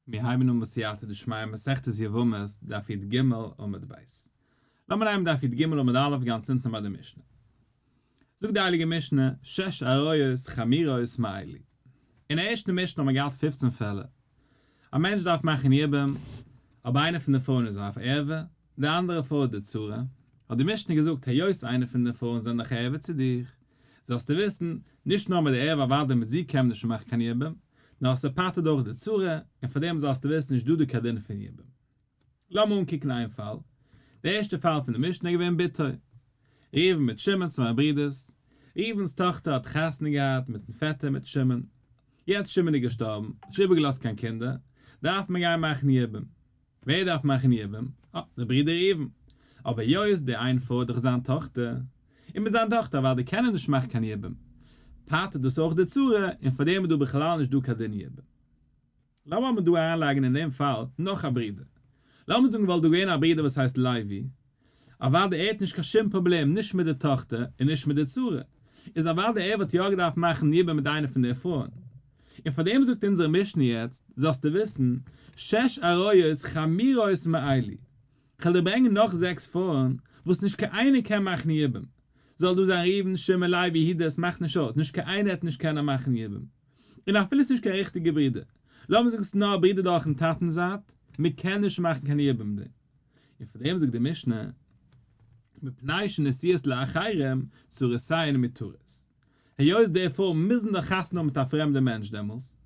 מיר הייבן אן בסייעתא דשמיא מסכת יבמות דף י"ג עמוד ב'. לאמיר נעמען דף י"ג עמוד א' גאנץ אונטן ביי די משנה. זאגט די הייליגע משנה, שש עריות חמורות מאלו. אין ערשטן משנה האבן מיר געהאט פופצן פעלער. א מענטש דארף מאכן יבום, אבער איינע פון די פרויען איז אויף ערווה, די אנדערע פרוי איז די צרה. האט די משנה געזאגט, היות איינע פון די פרויען זענען דאך ערווה צו דיך, זאלסטו וויסן, נישט נאר מיט די ערווה אוודאי מיט זי קען מען נישט מאכן קיין יבום, נאר ס'פטר'ט אויך די צרה, און פאר דעם זאלסטו וויסן נישט דא די קיין דין פון יבום. לאמיר אנקוקן איין פאל. די ערשטע פאל פון די משנה איז געווען בתו. ראובן מיט שמעון צוויי ברידערס. ראובן'ס טאכטער האט חתונה געהאט מיטן פעטער מיט שמעון. יעצט שמעון איז געשטארבן, נישט איבערגעלאזט קיין קינדער, דארף מען גיין מאכן יבום. ווער דארף מאכן יבום? אה, דער ברודער ראובן. אבער היות די איין פרוי איז דאך זיין טאכטער, און מיט זיין טאכטער אוודאי קען ער נישט מאכן קיין יבום, פטר'ט דאס אויך די צרה, און פאר דעם איז דא בכלל נישט דא קיין דין יבום. לאמיר אבער דא אריינלייגן אין דעם פאל נאך א ברודער. לאמיר זאגן וואלט דא געווען א ברודער וואס הייסט לוי, אוודאי ער האט נישט קיין שום פראבלעם נישט מיט די טאכטער און נישט מיט די צרה, איז אוודאי ער וואלט יא געדארפט מאכן יבום מיט איינע פון די פרויען. און פאר דעם זאגט אונזערע משנה יעצט, זאלסטו וויסן, שש עריות חמורות מאלו, כ'וועל דיר ברענגען נאך זעקס פרויען וואס נישט קיין איינער קען מאכן יבום, זאל דא זיין ראובן, שמעון, לוי, יהודה, עס מאכט נישט אויס, נישט קיין איינער העט נישט קענען מאכן יבום. און אפילו ס'נישט קיין ריכטיגע ברודער, לאמיר זאגן ס'איז נאר א ברודער דורכן טאטנ'ס זייט, מ'קען נישט מאכן קיין יבום דעם. און פאר דעם זאגט די משנה, מפני שנשואות לאחרים צרותיהן מותרות. היות די פרויען מוזן דאך חתונה האבן מיט א פרעמדע מענטש דעמאלס,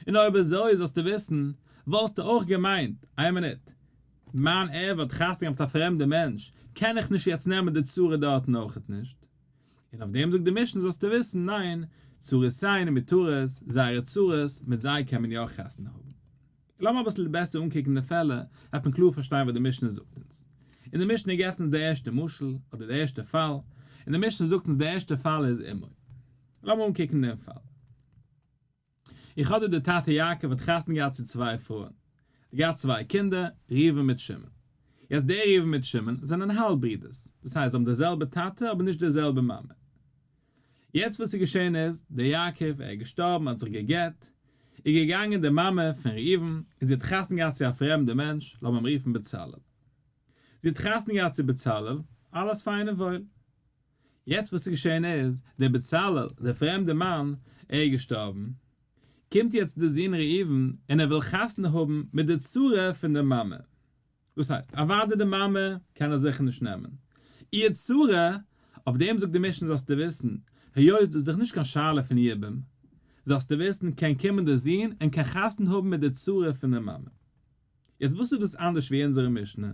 און אויב אזוי זאלסטו וויסן, וואלסטו אויך געמיינט, איין מינוט, מיין ערווה האט חתונה געהאט מיט א פרעמדע מענטש, קען איך נישט יעצט נעמען די צרה דארטן אויכעט נישט. און אויף דעם זאגט די משנה זאלסטו וויסן, ניין, צרותיהן מותרות, זייערע צרות, מיט זיי קען מען יא חתונה האבן. לאמיר אביסל בעסער אנקוקן די פעלער, וועט מען קלאר פארשטיין וואס די משנה זאגט אונז. אין די משנה געבט אונז די ערשטע משל, אדער די ערשטע פאל, און די משנה זאגט אונז די ערשטע פאל איז אמו. לאמיר אנקוקן דעם פאל. איך האב דא די טאטע יעקב האט חתונה געהאט צו צוויי פרויען. ער האט געהאט צוויי קינדער, ראובן מיט שמעון. יעצט דער ראובן מיט שמעון זענען האלב ברידערס, דאס הייסט זיי האבן די זעלבע טאטע אבער נישט די זעלבע מאמע. יעצט וואס איז געשען איז, דער יעקב, ער איז געשטארבן, האט זיך גע'גט, איז געגאנגען די מאמע פון ראובן, און זי האט חתונה געהאט צו א פרעמדע מענטש, לאמיר אים רופן בצלאל. זי האט חתונה געהאט צו בצלאל, אלעס פיין און וואויל. יעצט וואס איז געשען איז, דער בצלאל, דער פרעמדער מאן, ער איז געשטארבן, קומט יעצט דער זון ראובן, און ער וויל חתונה האבן מיט די צרה פון די מאמע. דאס הייסט, אוודאי די מאמע קען ער זיכער נישט נעמען איר צרה, אויף דעם זאגט די משנה זאלסטו וויסן, היות דאס איז דאך נישט קיין שאלה פון יבום, זאלסטו וויסן קען קומען די זון און קען חתונה האבן מיט די צרה פון די מאמע. יעצט וואס איז דאס אנדערש ווי אונזערע משנה?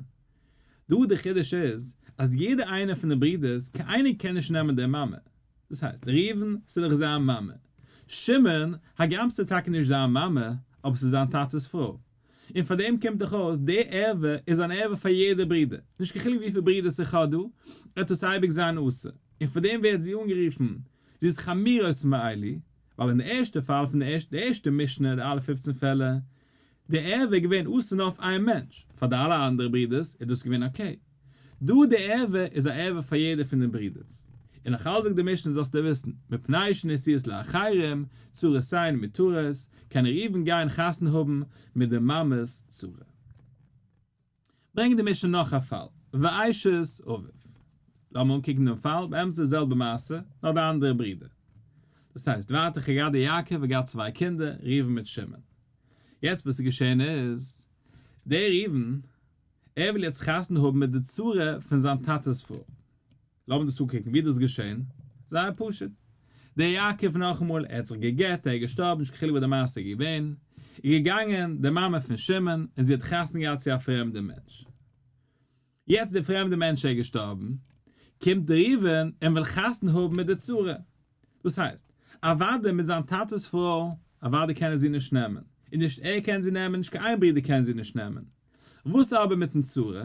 דא די חידוש איז אז יעדע איינע פון די ברידערס קיין איינער קען נישט נעמען די מאמע, דאס הייסט ראובן ס'איז דאך זיין מאמע, שמעון הגם ס'איז טאקע נישט זיין מאמע אבער ס'איז זיין טאטע'ס פרוי, און פאר דעם קומט דאך אויס די ערווה איז אן ערווה פאר יעדע ברודער, נישט קיין חילוק וויפיל ברודערס איך האב דא, וועט דאס אייביג זיין אסור, און פאר דעם ווערט זי אנגערופן זי איז חמורות מאלו, ווייל אין די ערשטע פאל פון די ערשטע משנה די אלע פופצן פעלער, די ערווה איז געווען אסור נאר אויף איין מענטש, פאר די אלע אנדערע ברודערס איז דאס געווען okay. דא די ערווה איז א ערווה פאר יעדע פון די ברודערס. און נאך אלץ זאגט די משנה זאלסטו וויסן, מפני שנשואות לאחרים, צרותיהן מותרות, קען ראובן גיין חתונה האבן מיט די מאמע'ס צרה. ברענגט די משנה נאך א פאל, ואשת אביו. לאמיר אנקוקן דעם פאל, באמת די זעלבע מעשה, נאר די אנדערע ברודער. דאס הייסט, ווייטער כ'האב געהאט די יעקב האט געהאט צוויי קינדער, ראובן מיט שמעון. יעצט וואס איז געשען איז, דער ראובן, ער וויל יעצט חתונה האבן מיט די צרה פון זיין טאטע'ס פרוי. לאמיר דאס אנקוקן, ווי איז דאס געשען? זייער פשוט. דער יעקב נאכאמאל, ער האט זיך גע'גט, ער איז געשטארבן, נישט קיין חילוק וואס די מעשה איז געווען, איז געגאנגען די מאמע פון שמעון און זי האט חתונה געהאט צו א פרעמדע מענטש. יעצט דער פרעמדע מענטש איז געשטארבן, קומט ראובן און וויל חתונה האבן מיט די צרה. דאס הייסט, אוודאי מיט זיין טאטע'ס פרוי, אוודאי קען ער זי נישט נעמען, און נישט ער קען זי נעמען, נישט קיין איין ברודער קען זי נישט נעמען. וואס אבער מיט'ן צרה?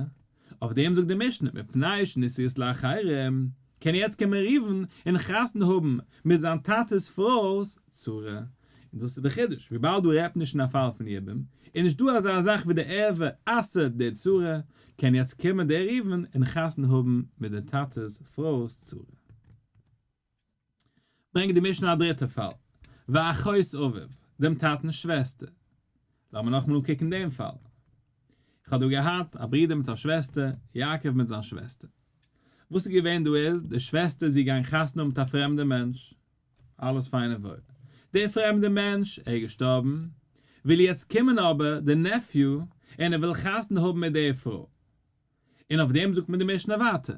אויף דעם זאגט די משנה, מפני שנשואות לאחרים, קען יעצט קומען ראובן און חתונה האבן מיט זיין טאטע'ס פרוי'ס צרה. און דאס איז די חידוש, וויבאלד דא רעדט מען נישט אין א פאל פון יבום, איז נישט דא אזא זאך ווי די ערווה אסר'ט די צרה, קען יעצט קומען דער ראובן און חתונה האבן מיט די טאטע'ס פרוי'ס צרה. ברענגט די משנה א דריטע פאל, ואחות אביו, דעם טאטנ'ס שוועסטער. לאמיר נאכאמאל אנקוקן דעם פאל. איך האב דא געהאט א ברודער מיט א שוועסטער, יעקב מיט זיין שוועסטער. וואס איז געווען דא איז, די שוועסטער איז געגאנגען חתונה האבן מיט א פרעמדע מענטש. אלעס פיין און וואויל. דער פרעמדער מענטש, ער איז געשטארבן, וויל יעצט קומען אבער דער nephew און ער וויל חתונה האבן מיט דער פרוי. און אויף דעם זאגט מיר די משנה ווייטער,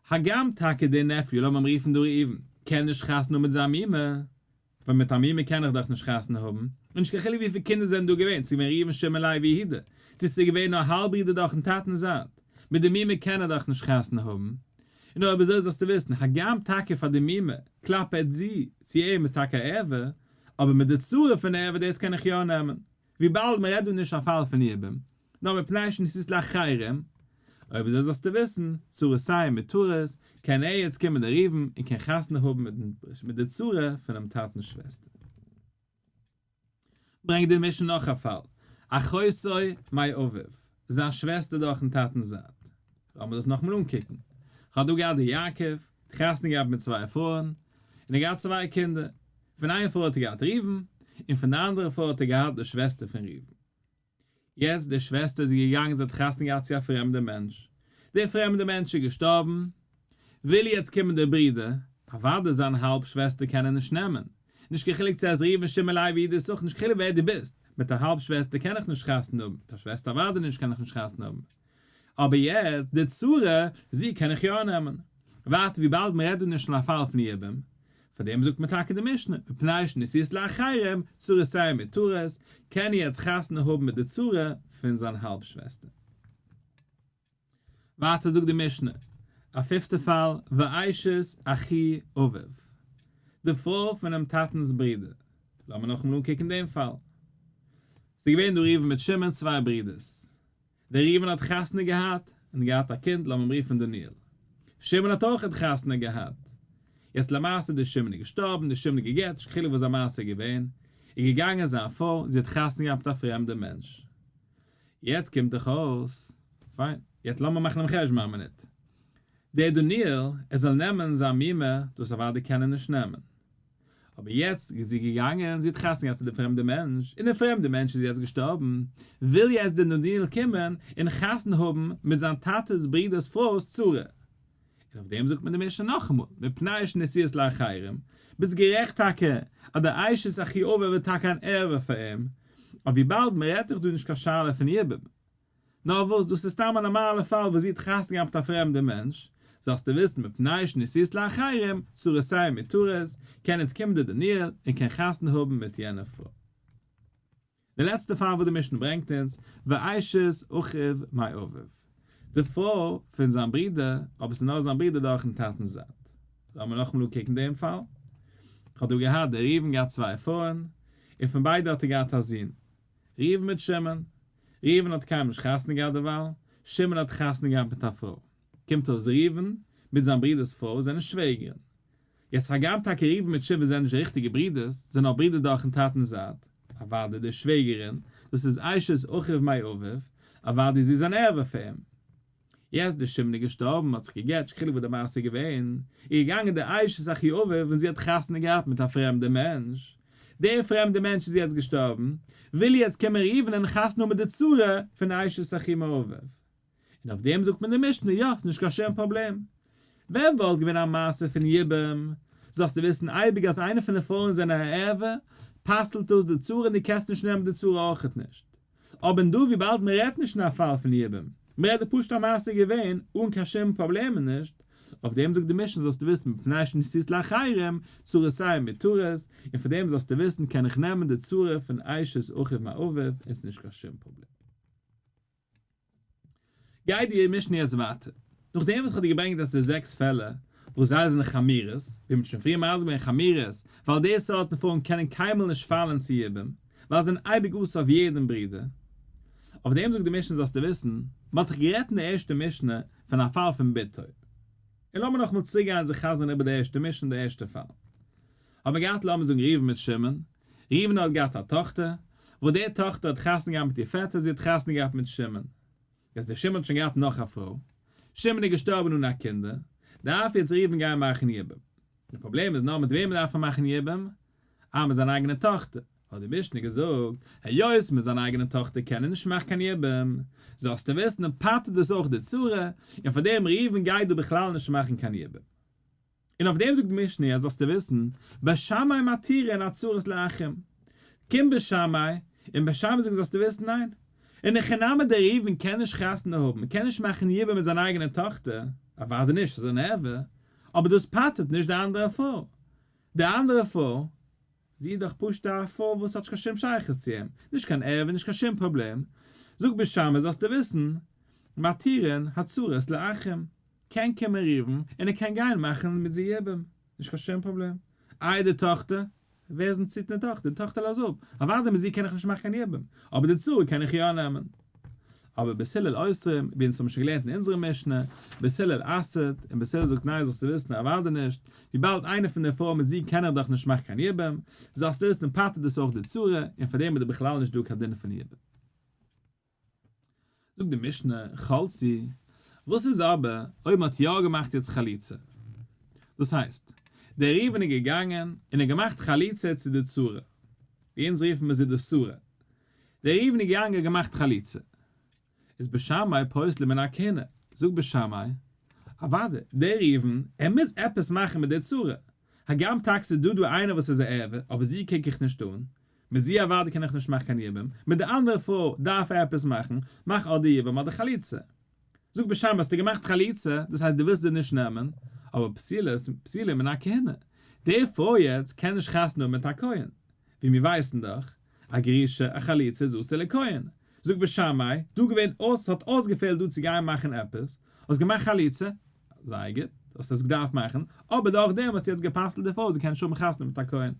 הגם טאקע דער nephew, לאמיר אים רופן דא ראובן, קען נישט חתונה האבן מיט זיין מומע, ווייל מיט א מומע קען איך דאך נישט חתונה האבן, און נישט קיין חילוק וויפיל קינדער זענען דא געווען, צו געווען ראובן שמעון לוי יהודה, צו ס'איז געווען נאר האלב ברידער דורכ'ן טאטנ'ס זייט, מיט די מומע קען ער דאך נישט חתונה האבן. און אויב אזוי זאלסטו וויסן, הגם טאקע פאר די מומע, כלפי זי, צו אים איז טאקע א ערווה, אבער מיט די צורה פון ערווה דאס קען איך יא נעמען, וויבאלד מען רעדט דא נישט א פאל פון יבום, נאר מפני שנישאת לאחרים, אויב אזוי זאלסטו וויסן, צרותיהן מותרות, קען ער יעצט קומען דער ראובן און קען חתונה האבן מיט די צרה פונעם טאטנ'ס שוועסטער. ברענגט די משנה נאך א פאל, אחותו מאביו, זיין שוועסטער דורכ'ן טאטנ'ס זייט. לאמיר דאס נאכאמאל אנקוקן. כ'האב דא געהאט די יעקב, חתונה געהאט מיט צוויי פרויען, און ער געהאט צוויי קינדער. פון איין פרוי האט ער געהאט ראובן, און פון די אנדערע פרוי האט ער געהאט די שוועסטער פון ראובן. יעצט די שוועסטער איז געגאנגען זי האט חתונה געהאט צו א פרעמדע מענטש, דער פרעמדע מענטש איז געשטארבן, וויל יעצט קומען דער ברודער, אוודאי זיין האלב שוועסטער קען ער נישט נעמען, נישט קיין חילוק צו ער איז ראובן שמעון לוי יהודה יששכר נישט קיין חילוק ווער דו ביסט, מיט א האלב שוועסטער קען איך נישט חתונה האבן, מיט א שוועסטער אוודאי נישט קען איך נישט חתונה האבן, אבער יעצט די צרה, זי קען איך יא נעמען. ווייטער וויבאלד מען רעדט דא נישט פון א פאל פון יבום, פאר דעם זאגט מען טאקע די משנה, מפני שנישאת לאחרים, צרותיהן מותרות, קען ער יעצט חתונה האבן מיט די צרה פון זיין האלב שוועסטער. ווייטער זאגט די משנה, א פיפטע פאל, ואשת אחי אביו, די פרוי פונעם טאטנ'ס ברודער. לאמיר נאכאמאל אנקוקן דעם פאל. ס'איז געווען דא ראובן מיט שמעון צוויי ברודערס. דער ראובן האט חתונה געהאט און געהאט א קינד לאמיר אים רופן דניאל. שמעון האט אויכעט חתונה געהאט. יעצט למעשה דער שמעון איז געשטארבן, דער שמעון איז גע'גט, נישט קיין חילוק וואס זיין מעשה איז געווען, איז געגאנגען זיין פרוי, זי האט חתונה געהאט מיט א פרעמדע מענטש. יעצט קומט דאך אויס, פיין, יעצט לאמיר מאכן דעם חשבון א מינוט. דער דניאל, ער זאל נעמען זיין מומע, דאס אוודאי קען ער נישט נעמען. אבער יעצט איז זי געגאנגען, זי האט חתונה געהאט צו די פרעמדע מענטש, און דער פרעמדע מענטש איז יעצט געשטארבן, וויל יעצט דער דניאל קומען און חתונה האבן מיט זיין טאטע'ס ברודער'ס פרוי'ס צרה. און אויף דעם זאגט מען די משנה נאכאמאל, מפני שנישאת לאחרים, ביסט גערעכט טאקע אז די אשת אחי אביו איז טאקע אן ערווה פאר אים, אבער וויבאלד מען רעדט דאך דא נישט קיין שאלה פון יבום, נאר וואס, דאס איז סתם א נארמאלע פאל וואס זי האט חתונה געהאט מיט א פרעמדע מענטש, זאלסטו וויסן מפני שנישאת לאחרים, צרותיהן מותרות, קען יעצט קומען דער דניאל און קען חתונה האבן מיט יענע פרוי. די לעצטע פאל וואס די משנה ברענגט אונז, ואשת אחיו מאביו, די פרוי פון זיין ברודער, אבער ס'איז נאר זיין ברודער דורכ'ן טאטנ'ס זייט. לאמיר נאכאמאל אנקוקן דעם פאל. כ'האב דא געהאט דער ראובן געהאט צוויי פרויען, און פון ביידע האט ער געהאט א זון, ראובן מיט שמעון. ראובן האט קיינמאל נישט חתונה געהאט דערווייל, שמעון האט חתונה געהאט מיט א פרוי. קומט אויס ראובן מיט זיין ברודער'ס פרוי זענען שוועגערן. יעצט הגם טאקע ראובן מיט שמעון זענען נישט ריכטיגע ברודערס, זענען אבער ברודערס דורכ'ן טאטנ'ס זייט, אוודאי די שוועגערין, דאס איז אשת אחיו מאביו, אוודאי זי איז אן ערווה פאר אים. יעצט די שמעון איז געשטארבן האט זיך געגט נישט קיין חילוק וואס די מעשה איז געווען, איז געגאנגען די אשת אחי אביו און זי האט חתונה געהאט מיט א פרעמדע מענטש, דער פרעמדע מענטש איז יעצט געשטארבן, וויל יעצט קומען ראובן און חתונה האבן מיט די צרה פון אשת אחי מאביו, און אויף דעם זאגט מען די משנה יא ס'איז נישט קיין שום פראבלעם, ווען וואלט געווען א מעשה פון יבום, זאלסטו וויסן אייביג אז איינע פון די פרויען זענען א ערווה, פסל'ט דאס די צרה און דו קענסט נישט נעמען די צרה אויכעט נישט. אבער דא וויבאלד מען רעדט נישט אין א פאל פון יבום, מען רעדט דא פשוט א מעשה געווען אן קיין שום פראבלעמען נישט, אויף דעם זאגט די משנה זאלסטו וויסן מפני שנישאת לאחרים צרותיהן מותרות, און פון דעם זאלסטו וויסן קען איך נעמען די צרה פון אשת אחיו מאביו און ס'נישט קיין שום פראבלעם. גייט די משנה יעצט ווייטער, נאכדעם וואס איך האב דיר געברענגט אז ס'איז זעקס פעלער וואס זיי זענען חמורות, ווי מ'האט שוין פריער מסביר געווען חמורות, ווייל די סארטן פרויען קענען קיינמאל נישט פאלן צו יבום, ווייל זיי זענען אייביג אסור אויף יעדן ברודער. אויף דעם זאגט די משנה זאלסטו וויסן, מ'האט דאך גערעדט אין די ערשטע משנה פון א פאל פון בתו. און לאמיר נאכאמאל צוריקגיין און זיך חזר'ן איבער די ערשטע משנה די ערשטע פאל. האט מען געהאט לאמיר זאגן ראובן מיט שמעון, ראובן האט געהאט א טאכטער, וואס די טאכטער האט חתונה געהאט מיט איר פעטער, זי האט חתונה געהאט מיט שמעון. יעצט דער שמעון האט שוין געהאט נאך א פרוי, שמעון איז געשטארבן אן א קינדער, דארף יעצט ראובן גיין מאכן יבום. די פראבלעם איז נאר מיט וועמען דארף ער מאכן יבום? אה מיט זיין אייגענע טאכטער. האט די משנה געזאגט, היות מיט זיין אייגענע טאכטער קען ער נישט מאכן קיין יבום, זאלסטו וויסן פטר'ט דאס אויך די צרה, און פאר דעם ראובן גייט דא בכלל נישט מאכן קיין יבום. און אויף דעם זאגט די משנה אז זאלסטו וויסן, בית שמאי מתירין הצרות לאחים. קומט בית שמאי, און בית שמאי זאגט זאלסטו וויסן ניין. אין הכי נמי דער ראובן קען נישט חתונה האבן, קען נישט מאכן יבום מיט זיין אייגענע טאכטער, אוודאי נישט, ס'איז אן ערווה, אבער דאס פטר'ט נישט די אנדערע פרוי. די אנדערע פרוי, זי איז דאך פשוט א פרוי וואס האט נישט קיין שום שייכות צו אים, נישט קיין ערווה, נישט קיין שום פראבלעם. זאגט בית שמאי זאלסטו וויסן, מתירין הצרות לאחים. קען קומען ראובן און ער קען גיין מאכן מיט זי יבום, נישט קיין שום פראבלעם. איי די טאכטער? ווער איז אינטערסירט אין די טאכטער? די טאכטער לאז אפ, אוודאי מיט זי קען איך נישט מאכן קיין יבום, אבער די צרה קען איך יא נעמען. אבער בית הלל אוסרים, ווי אונז האבן שוין געלערנט אין אונזערע משנה, בית הלל אסר'ט, און בית הלל זאגט ניין זאלסטו וויסן אוודאי נישט, וויבאלד איינע פון די פרויען מיט זי קען איך דאך נישט מאכן קיין יבום, זאלסטו וויסן פטר'ט דאס אויך די צרה, און פאר דעם איז דא בכלל נישט דא קיין דין פון יבום. זאגט די משנה, חלצו, וואס איז אבער אויב מען האט יא געמאכט יעצט חליצה? דאס הייסט, דער ראובן איז געגאנגען און ער געמאכט חליצה צו די צרה, ווי אונז רופן מיר זי די שרה, דער ראובן איז געגאנגען און געמאכט חליצה, איז בית שמאי פוסלין מן הכהונה, זאגט בית שמאי, אוודאי, דער ראובן, ער מוז עפעס מאכן מיט די צרה, הגם טאקע ס'איז דא דא איינער וואס איז א ערווה, אבער זי קוק איך נישט אן, מיט זי אוודאי קען איך נישט מאכן קיין יבום, מיט די אנדערע פרוי דארף ער עפעס מאכן, מאך אדער יבום אדער חליצה. זאג בית שמאי האסטו געמאכט חליצה, דאס הייסט דו ווילסט זי נישט נעמען, אבער פסולה פסולה מן הכהונה, די פרוי יעצט קען נישט חתונה האבן מיט א כהן, ווי מיר ווייסן דאך, א גרושה, א חליצה איז אסור לכהן. זאג בית שמאי, דא געווען אויס האט אויסגעפעלט דא צו גיין מאכן עפעס, האסט געמאכט חליצה, זייער גוט, האסט עס געדארפט מאכן, אבער דורך דעם האסטו יעצט גע'פסל'ט די פרוי זי קען נישט האבן חתונה מיט א כהן.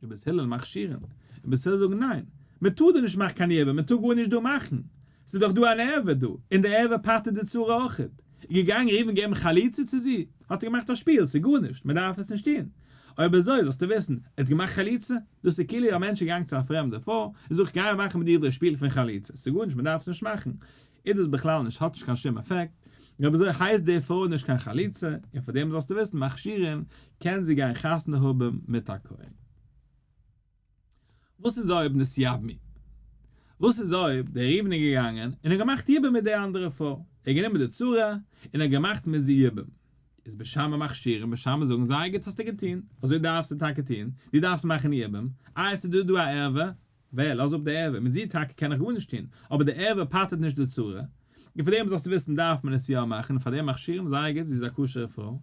ובית הלל מכשירין, און בית הלל זאגן ניין, מען טאר דא נישט מאכן קיין יבום, מען טאר גארנישט דא מאכן, ס'איז דאך דא אן ערווה דא, און די ערווה פטר'ט די צרה אויכעט, איז געגאנגען ראובן געבן חליצה צו זי, האט ער געמאכט א שפיל, ס'איז גארנישט, מען דארף עס נישט טון, אויב אזוי זאלסטו וויסן, ער האט געמאכט חליצה, דאס איז כאילו א מענטש איז געגאנגען צו א פרעמדע פרוי, און זאגט איך גיי מאכן מיט דיר די שפיל פון חליצה, ס'איז גארנישט, מען דארף עס נישט מאכן, איז דאס בכלל נישט, האט נישט קיין שום עפעקט, אויב אזוי הייסט די פרוי נישט קיין חליצה, און פאר דעם זאלסטו וויסן מכשירין קען זי גיין חתונה האבן מיט א כהן. וואס איז אויב נתייבמו? וואס איז אויב דער ראובן איז געגאנגען און האט געמאכט יבום מיט די אנדערע פרוי, ער האט גענומען די צרה און האט געמאכט מיט זי יבום, איז בית שמאי מכשירין, בית שמאי זאגן זייער גוט האסטו געטון, אזוי דארפסטו טאקע טון, דו דארפסט מאכן יבום, איי עס איז דא דא א ערווה, ווער, לאז אפ די ערווה, מיט זי טאקע קען איך גארנישט טון, אבער די ערווה פטר'ט נישט די צרה, און פאר דעם זאלסטו וויסן דארף מען עס יא מאכן, און פאר דעם מכשירין זייער גוט, זי איז א כשר'ע פרוי.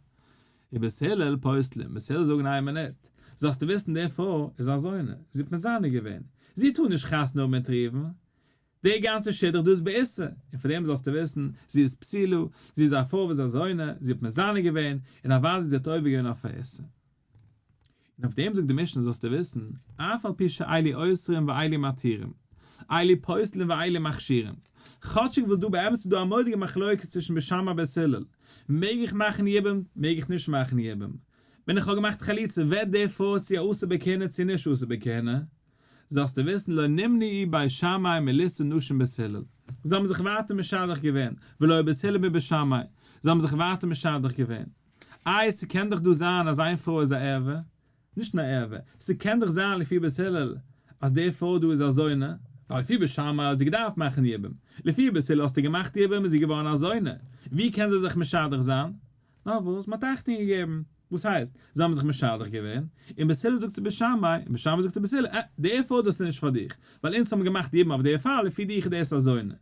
ובית הלל פוסלין, בית הלל זאגן איין מינוט, זאלסטו וויסן די פרוי איז א זונה, זי האט מזנה געווען, זי טאר נישט חתונה האבן מיט ראובן, די גאנצע שידוך דא איז באיסור, און פאר דעם זאלסטו וויסן, זי איז פסולה, זי איז א פרוי וואס איז א זונה, זי האט מזנה געווען, און אוודאי זי האט עובר געווען אויף א איסור. און אויף דעם זאגט די משנה זאלסטו וויסן, אף על פי שאלו אוסרים ואלו מתירים, אלו פוסלין ואלו מכשירים, כאטשיג וואס דא באמת איז דא א מורא'דיגע מחלוקת צווישן בית שמאי ובית הלל, מעג איך מאכן יבום, מעג איך נישט מאכן יבום, ווען איך האב געמאכט חליצה ווערט די פרוי צו א אסור בכהונה צו נישט אסור בכהונה, זאלסטו וויסן לא נמנעו בית שמאי מלישא נשים בית הלל, זיי האבן זיך ווייטער משדך געווען, ולא בית הלל מבית שמאי, זיי האבן זיך ווייטער משדך געווען. איי ס'קען דאך דא זיין אז איין פרוי איז א ערווה, נישט נאר ערווה, ס'קען דאך זיין לפי בית הלל אז די פרוי דא איז א זונה, ווייל לפי בית שמאי האט זי געדארפט מאכן יבום, לפי בית הלל האסטו געמאכט יבום איז זי געווארן א זונה, ווי קען זי זיך משדך זיין? נאר וואס, מ'האט אכטונג געגעבן, דאס הייסט, זיי האבן זיך משדך געווען, און בית הלל זאגט צו בית שמאי, און בית שמאי זאגט צו בית הלל, אה, די פרוי דאס איז נישט פאר דיך, ווייל אונז האבן געמאכט יבום אויף די פאל, לפי דיך איז דאס א זונה.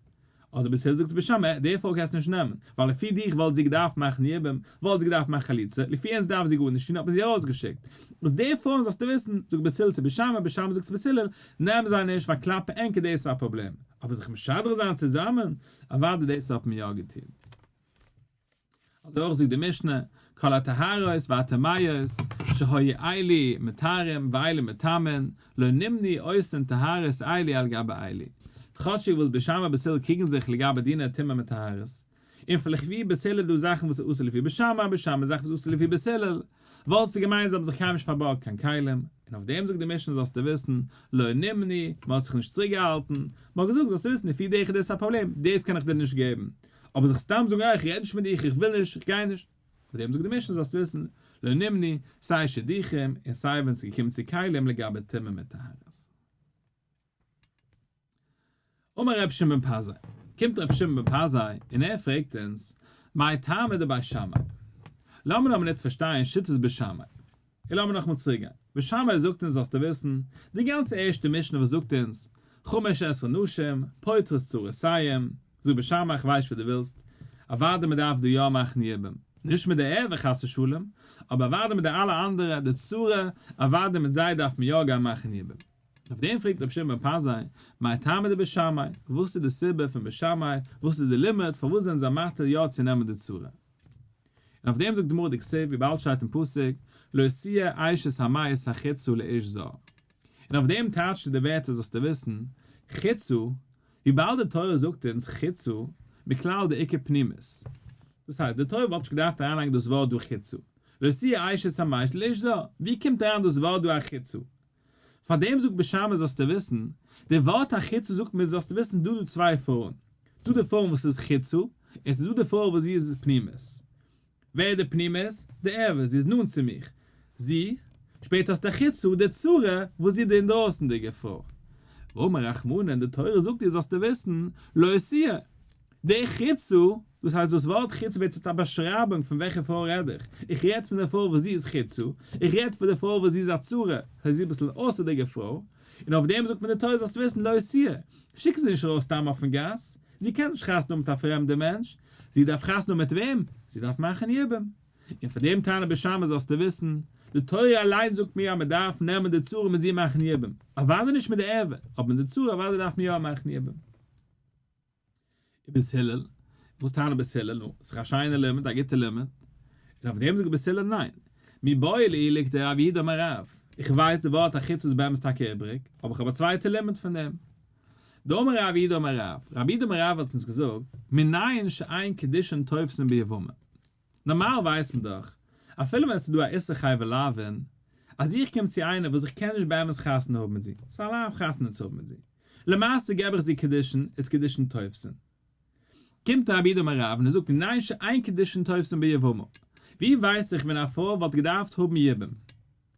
אדער בית הלל זאגט צו בית שמאי, די פרוי קענסטו נישט נעמען, ווייל לפי דיך וואלט זי געדארפט מאכן יבום, וואלט זי געדארפט מאכן חליצה, לפי אונז דארף זי גארנישט טון האט מען זי ארויסגעשיקט. איז די פרויען זאלסטו וויסן, זאגט בית הלל צו בית שמאי, בית שמאי זאגט צו בית הלל, נעם זיי נישט, ווייל כלפי ענק איז דאס א פראבלעם, אבער זיך משדך זיין צוזאמען, אוודאי דאס האט מען יא געטון. אזוי אויך זאגט די משנה, כל הטהרות והטמאות שהיו אלו מטהרים ואלו מטמאין, לא נמנעו עושין טהרות אלו על גבי אלו. כאטשיג וואס בית שמאי ובית הלל קריגן זיך לגבי דיני טומאה מיט טהרות, און פון לפי בית הלל איז דא זאכן וואס איז אסור לפי בית שמאי, בית שמאי זאכן וואס איז אסור לפי בית הלל, וואלסטו געמיינט זיי האבן זיך קיינמאל נישט פארבארגט קיין כלים, און אויף דעם זאגט די משנה זאלסטו וויסן, לא נמנעו, מען האט זיך נישט צוריקגעהאלטן, מען האט געזאגט זאלסטו וויסן לפי דיך איז דאס א פראבלעם, דאס קען איך דיר נישט געבן, אבער זיך סתם זאגן איך רעד נישט מיט דיך, איך וויל נישט, איך גיי נישט, אויף דעם זאגט די משנה זאלסטו וויסן, לא נמנעו, סיי שידוכים און סיי ווען ס'איז געקומען צו כלים לגבי טומאה מיט טהרות. אמר רבי שמעון בן פזי, קומט רבי שמעון בן פזי און ער פרעגט אונז, מאי טעמא דבית שמאי? לאמיר נאר מינוט פארשטיין שיטת בית שמאי. און לאמיר נאכאמאל צוריק גיין. בית שמאי זאגט אונז זאלסטו וויסן, די גאנצע ערשטע משנה וואס זאגט אונז, חמש עשרה נשים, פוטרות צרותיהן, זאגט בית שמאי איך ווייס וואס דו ווילסט, אוודאי מען דארף דא יא מאכן יבום, נישט מיט די ערווה חס ושלום, אבער אוודאי מיט די אלע אנדערע, די צרה, אוודאי מיט זיי דארף מען יא גיין מאכן יבום. אויף דעם פרעגט רבי שמעון בן פזי, מאי טעמא דבית שמאי, וואס איז די סיבה פון בית שמאי, וואס איז די לימוד, פארוואס זענען זיי מתיר יא צו נעמען די צרה? און אויף דעם זאגט די גמרא דכתיב, וויבאלד שטייט אין פסוק, לא תהיה אשת המת החוצה לאיש זר. און אויף דעם טייטשט ער די ווערטער זאלסטו וויסן, חוצה, וויבאלד די תורה זאגט אונז חוצה, מכלל דאיכא פנימית. דאס הייסט, די תורה וואלט נישט געדארפט אריינלייגן דאס ווארט דא חוצה, לא תהיה אשת המת לאיש זר, ווי קומט אריין דאס ווארט דא החוצה? פאר דעם זאגט בית שמאי זאלסטו וויסן, די ווארט החוצה זאגט מיר זאלסטו וויסן דא דא צוויי פרויען, ס'דא די פרוי וואס איז חוצה, און ס'איז דא די פרוי וואס זי איז פנימית. ווער איז די פנימית? די ערווה, זי איז נאנט צו מיך. זי, שפעטער האסטו החוצה, די צרה, וואס זי איז די אינדרויסנדיגע פרוי. ואמר רחמנא, און די תורה זאגט דיר זאלסטו וויסן, לא תהיה. די חוצה, דאס הייסט דאס ווארט חוצה ווערט יעצט א באשרייבונג פון וועלכע פרוי רעד איך, איך רעד פון די פרוי וואס זי איז חוצה, איך רעד פון די פרוי וואס זי איז א צרה, דאס הייסט זי איז אביסל אן אויסערדיגע פרוי, און אויף דעם זאגט מען די תורה זאלסטו וויסן לא תהיה, שיק זי נישט ארויס סתם אויפן גאס, זי קען נישט חתונה האבן מיט א פרעמדע מענטש, זי דארף חתונה האבן מיט וועם? זי דארף מאכן יבום. און פאר דעם טענה בית שמאי זאלסטו וויסן, די תורה אליין זאגט מיר אז מען דארף נעמען די צרה מיט זי מאכן יבום, אוודאי נישט מיט די ערווה, אבער מיט די צרה אוודאי דארף מען יא מאכן יבום. ובית הלל, וואס טענה'ט בית הלל? נו, ס'איז דאך א שיינע לימוד, א גוטע לימוד. און אויף דעם זאגט בית הלל ניין. מיבעי ליה לכדרב יהודה אמר רב. איך ווייס די ווארט החוצה איז באמת טאקע איבריג, אבער איך האב א צווייטע לימוד פון דעם. דאמר רב יהודה אמר רב, רב יהודה אמר רב האט אונז געזאגט, מנין שאין קידושין תופסין ביבמה. נארמאל ווייסט מען דאך, אפילו ווען עס איז דא א איסור חייבי לאווין, אז איך קום צו איינער וואס איך קען נישט באמת חתונה האבן מיט זי, ס'איז א לאו חתונה צו האבן מיט זי, למעשה געב איך זי קידושין, איז קידושין תופסין. קומט רב יהודה אמר רב און ער זאגט מנין שאין קידושין תופסין ביבמה, ווי ווייס איך ווען א פרוי וואלט געדארפט האבן יבום,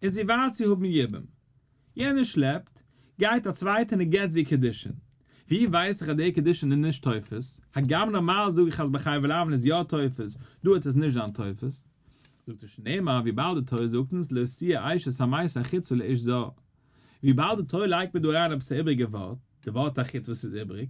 און זי ווארט צו האבן יבום. יענער שלעפט, גייט א צווייטער און געט זי קידושין. ווי ווייס איך אז די קידושין איז נישט תופס? הגם נארמאל זאג איך אז ביי חייבי לאווין איז יא תופס, דא וועט עס נישט זיין תופס. זאגט ער שנאמר וויבאלד די תורה זאגט אונז לא תהיה אשת המת החוצה לאיש זר. וויבאלד די תורה לייגט מיר דא אריין עפעס א איבריגע ווארט, די ווארט החוצה וואס איז איבריג,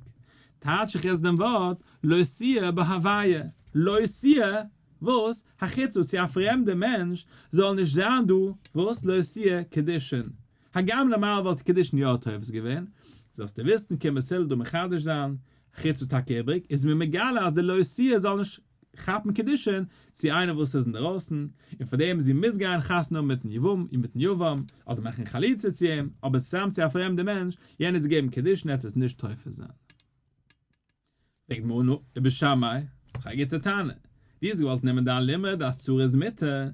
טייטש איך יעצט דעם ווארט לא תהיה בהוויה, לא תהיה וואס? החוצה צו א פרעמדע מענטש זאל נישט זיין דא, וואס? לא תהיה קידושין. הגם נארמאל וואלט קידושין יא תופס געווען, זאלסטו וויסן קען בית הלל דא מחדש זיין, החוצה טאקע איבריג, איז מיר מגלה אז די לא תהיה זאל נישט כאפן קידושין צו איינער וואס איז אינדערויסן, און פאר דעם זי מוז גיין חתונה האבן מיטן יבם און מיטן יבם, אדער מאכן חליצה צו אים, אבער סתם צו א פרעמדע מענטש, יענער צו געבן קידושין עט עס נישט תופס זיין. פרעגט די גמרא נו, ובית שמאי, דאך א גוטע טענה. דו האסט געוואלט נעמען דיין לימוד אז צרה איז מותר,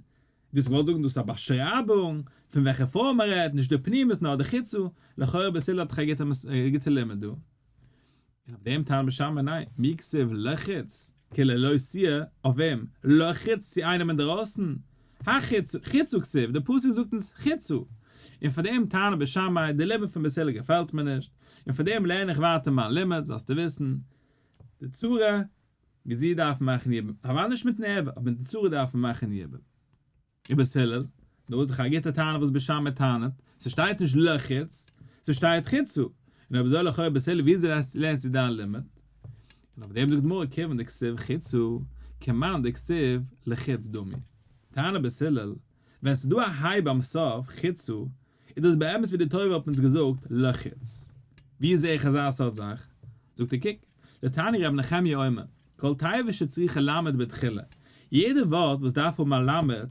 דו האסט געוואלט זאגן דאס איז א באשרייבונג פון וועלכע פרוי מען רעדט, נישט די פנימית נאר די חוצה, לכאורה בית הלל האט דאך א גוטע לימוד דא. און אויף דעם טענה'ט בית שמאי ניין, מי כתיב לחוץ, כאילו לא תהיה, אויף וועם? לחוץ צו איינעם אינדערויסן? החוצה, חוצה כתיב, די פסוק זאגט אונז חוצה, און פאר דעם טענה'ט בית שמאי, די לימוד פון בית הלל געפעלט מיר נישט, און פאר דעם לערן איך ווייטער מיין לימוד, זאלסטו וויסן, די צרה, מיט זי דארף מען מאכן יבום, אוודאי נישט מיטן ערווה, אבער מיט די צרה דארף מען מאכן יבום. ובית הלל, דא איז דאך א גוטע טענה וואס בית שמאי טענה'ט, ס'שטייט נישט לחוץ, ס'שטייט חוצה, און אויב אזוי לכאו' בית הלל וויאזוי לערנסטו דיין לימוד? און אויף דעם זאגט די גמרא כיוון דכתיב חוצה, כמאן דכתיב לחוץ דמי. טענה'ט בית הלל, ווען ס'איז דא א היי ביים סוף, חוצה, איז דאס באמת ווי די תורה האט אונז געזאגט לחוץ. ווי זעה איך אזא סארט זאך? זאגט ער קוק, דתניא רבי נחמיה אומר, כל תיבה שצריכה למד בתחילה, יעדע ווארט וואס דארף האבן א למד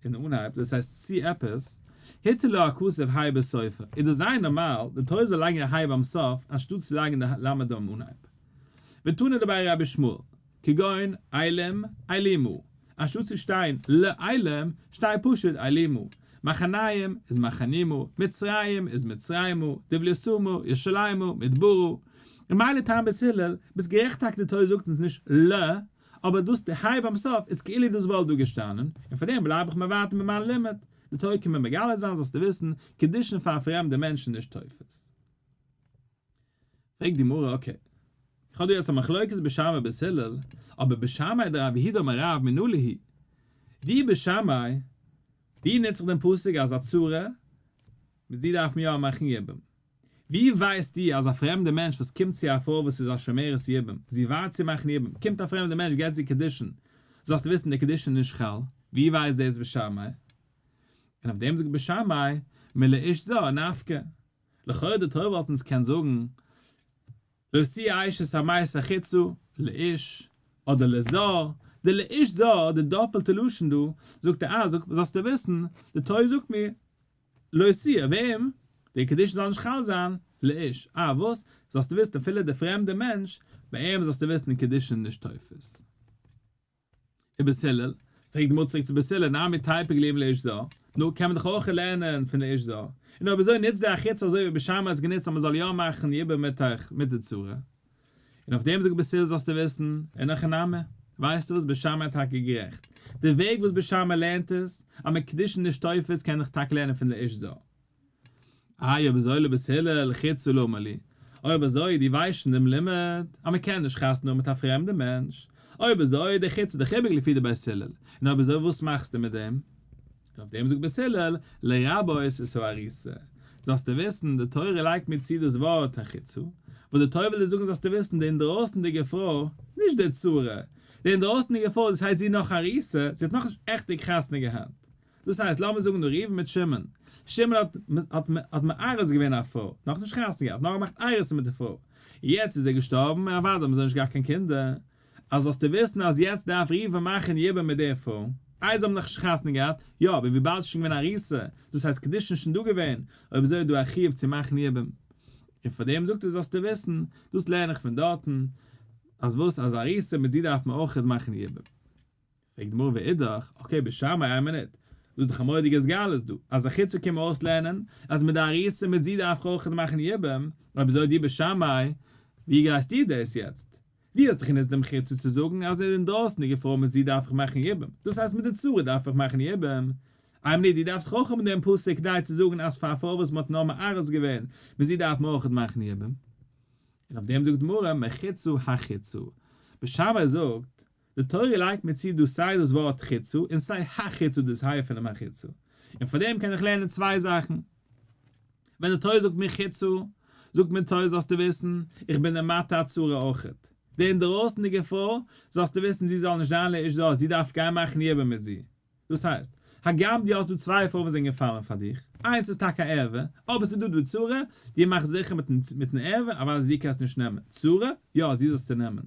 אין אנהייב, דאס הייסט צו עפעס, הטיל לו הכתוב ה' בסופה, איז דאס זייער נארמאל, די תורה זאל לייגן א ה' ביים סוף, אנשטאט צו לייגן די למד ביים אנהייב. ותנא דבי רבי ישמעאל, כגון, אילים, אילימה, אנשטאט צו שטיין לאילים, שטייט פשוט אילימה, מחניים איז מחנימה, מצרים איז מצרימה, דבליתהמה, ירושלימה, מדברה, און מילא טעם בית הלל, ביסט גערעכט טאקע די תורה זאגט אונז נישט ל, אבער דאס די היי ביים סוף איז כאילו דאס וואלט דא געשטאנען, און פאר דעם בלייב איך מיר ווייטער מיט מיין לימוד, די תורה קען מיר מגלה זיין זאלסטו וויסן, קידושין פאר א פרעמדע מענטש איז נישט תופס. פרעגט די גמרא, okay, איך האב דא יעצט א מחלוקת בית שמאי בית הלל, אבער בית שמאי דרב יהודה אמר רב מנא להו, די בית שמאי, ווי נוץ איך דעם פסוק אז א צרה, מיט זי דארף מען יא מאכן יבום? ווי ווייסט דו אז א פרעמדע מענטש וואס קומט צו א פרוי וואס איז א שומרת יבום, זי ווארט צו מאכן יבום, קומט א פרעמדע מענטש געט זי קידושין, זאלסטו וויסן די קידושין איז נישט חל, ווי ווייסט דאס בית שמאי? און אויף דעם זאגט בית שמאי, מלאיש זר נפקא. לכאורה די תורה וואלט אונז קענט זאגן, לא תהיה אשת המת החוצה, לאיש, אדער לזר, די לאיש זר, די דאפעלטע לשון דא, זאגט ער אה, זאלסטו וויסן, די תורה זאגט מיר, לא תהיה, וועם? די קידושין זאל נישט חל זיין, לאיש, אה וואס? זאלסטו וויסן אפילו די פרעמדע מענטש, ביי אים זאלסטו וויסן קידושין נישט תופס. ובית הלל, פרעגט די גמרא צוריק צו בית הלל, נמי תיפוק להו מלאיש זר, נו, קען מען דאך אויך לערנען פון די איש זר, און אויב אזוי נוצט די החוצה אזוי ווי בית שמאי האט עס גענוצט אז מען זאל יא מאכן יבום מיט די צרה. און אויף דעם זאגט בית הלל זאלסטו וויסן, אין הכי נמי, ווייסטו וואס בית שמאי איז טאקע גערעכט, די וועג וואס בית שמאי לערנט איז, אז מען קידושין נישט תופס קען איך טאקע לערנען פון די איש זר. איי אויב אזוי לבית הלל חוצה למה לי, אויב אזוי דו ווייסט שוין דעם לימוד אז מען קען נישט חתונה האבן מיט א פרעמדע מענטש, אויב אזוי די חוצה דאך איבריג לפי די בית הלל, און אויב אזוי וואס מאכסטו מיט דעם? און אויף דעם זאגט בית הלל לרבות את הארוסה, זאלסטו וויסן די תורה לייגט מיר צו דאס ווארט החוצה, וואס די תורה וויל דיר זאגן זאלסטו וויסן די אינדרויסנדיגע פרוי, נישט די צרה, די אינדרויסנדיגע פרוי דאס הייסט זי איז נאך ארוסה, זי האט נאכנישט עכטיג חתונה געהאט, דאס הייסט, לאמיר זאגן דא ראובן מיט שמעון, שמעון האט האט האט מארס געווען א פרוי, נאכנישט חתונה געהאט, נאר געמאכט אירוסין מיט די פרוי, יעצט איז ער געשטארבן און אוודאי האבן זיי נישט געהאט קיין קינדער, אז זאלסטו וויסן אז יעצט דארף ראובן מאכן יבום מיט די פרוי, איי זיי האבן נאכנישט חתונה געהאט, יא, אבער וויבאלד ס'איז שוין געווען ארוסה, דאס הייסט קידושין איז שוין דא געווען, אויב אזוי איז דא א חיוב צו מאכן יבום. און פאר דעם זאגט ער זאלסטו וויסן, דאס לערן איך פון דארטן, אז וואס אז ארוסה מיט זי דארף מען אויכעט מאכן יבום. פרעגט די גמרא ואידך, okay בית שמאי איין מינוט, דאס איז דאך א מורא'דיגע התגלות דא, אז החוצה קומט מען אויסלערנען אז מיט די ארוסה מיט זי דארף איך אויך מאכן יבום, אויב אזוי דו בית שמאי, ווי גייסטו דאס יעצט? דו האסט דאך גענוצט דעם חוצה צו זאגן אז אין אינדרויסנדיגע פרוי מיט זי דארף איך מאכן יבום, דאס הייסט מיט די צרה דארף איך מאכן יבום, איין מינוט דו דארפסט דאך אויך האבן דעם פסוק כדי צו זאגן אז פאר א פרוי וואס מען האט נאר מארס געווען מיט זי דארף מען אויך מאכן יבום. און אויף דעם זאגט די גמרא מחוצה החוצה. בית שמאי זאגט די תורה לייגט מיר צו דא סיי דאס ווארט חוצה און סיי החוצה דאס היי פונעם החוצה, און פאר דעם קען איך לערנען צוויי זאכן. ווען די תורה זאגט מיר חוצה, זאגט מיר תורה זאלסטו וויסן, איך בין די מתיר א צרה אויכעט. די אינדערויסנדיגע פרוי, זאלסטו וויסן זי זאל נישט זיין לאיש זר, זי דארף גיין מאכן יבום מיט זי. דאס הייסט, הגם דו האסט דא צוויי פרויען וואס זענען געפאלן פאר דיך, איינס איז טאקע א ערווה, אבער ס'איז דא דא צרה, דו מאך זיכער מיטן ערווה, אוודאי זי קענסט נישט נעמען, צרה, יא, זי זאלסטו נעמען.